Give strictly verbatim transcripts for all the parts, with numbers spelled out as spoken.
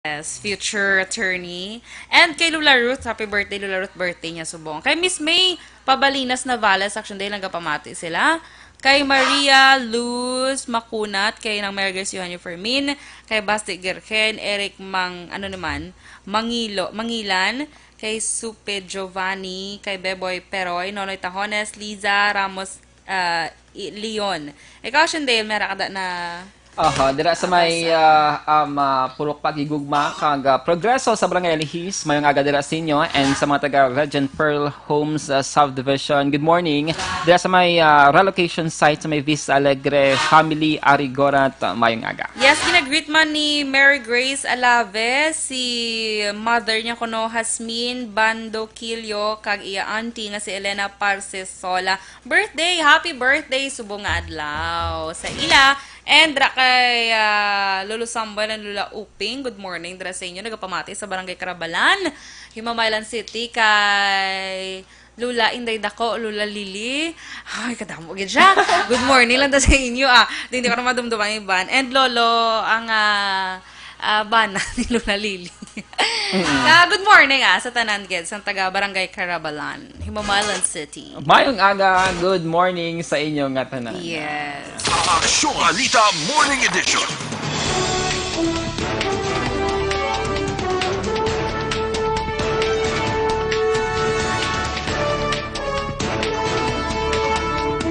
Yes, future attorney. And kay Lola Ruth, happy birthday, Lola Ruth, birthday niya subong. Kay Miss May Pabalinas Navales, Action Day, nagapamati sila. Kay Maria Luz Makunat, kay nang Mergers Eugenio Fermin, kay Basti Gergen, Eric Mang, ano naman, Mangilo, Mangilan, kay Supe Giovanni, kay Beboy Peroy, Nonoy Tahones, Liza Ramos, ah, i-, Leon. Ikaw, Shendale, meron ka da na Aha, dira sa may, nabasa? ah, um, ah, Purok Pagigugma, kag, ah, Progreso sa Barangay Alihis. Mayong aga dira sa inyo and sa mga taga Regent Pearl Homes, ah, Subdivision. Good morning. Dira sa may, ah, relocation site sa may Vista Alegre family, Arigorat, ah, mayong aga. Yes, ginagreet man ni Mary Grace Alave, si mother niya kuno, Hasmin Bando Quillo, kag iya auntie nga si Elena Parcesola. Birthday! Happy birthday! Subong nga adlaw sa ila. And ra kay, ah, Lolo Samboy and Lola Uping. Good morning dira sa inyo. Nagapamati sa Barangay Carabalan, Himamaylan City, kay Lola Inday Dako, Lola Lily. Ay, kadamo gid siya. Good morning lang ta sa inyo, ah. Di, hindi ko na madumdum ang iban. And Lolo, ang, ah, ah, bana ni Lola Lily. Mm-mm. Ah, good morning, ah, sa tanan gid, sa taga Barangay Carabalan, Himamaylan City. Mayong aga, good morning sa inyo nga tanan. Yes. Aksyon Balita Morning Edition.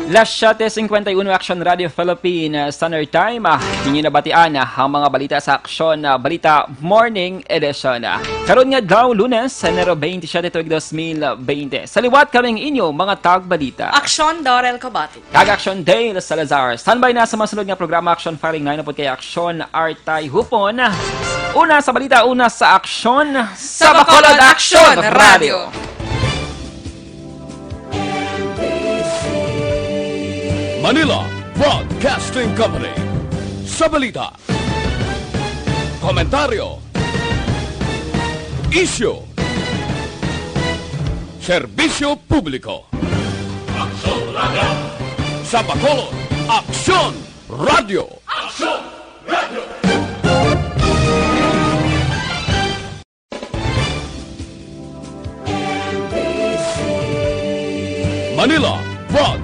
Las siete cincuenta y uno, Action Radio Philippines, Standard Time. Ah, inyo nabatian, ah, ang mga balita sa Aksyon, ah, Balita Morning Edition. Ah, karon nga adlaw, Lunes, Enero twenty-seven, tuig dos mil twenty. Sa liwat, kaming inyo mga tagbalita. Aksyon Dorel Cabati. Kag Aksyon Dale Salazar. Standby na sa masunod nga programa, Aksyon Firing Line, upod kay Aksyon Artay Hupon. Una sa balita, una sa aksyon, sa Bacolod Aksyon Radio. Manila Broadcasting Company. Sa balita, komentaryo, isyu, serbisyo publiko. Aksyon Radio. Sa Bacolod, Aksyon Radio. Aksyon Radio. Manila Broad-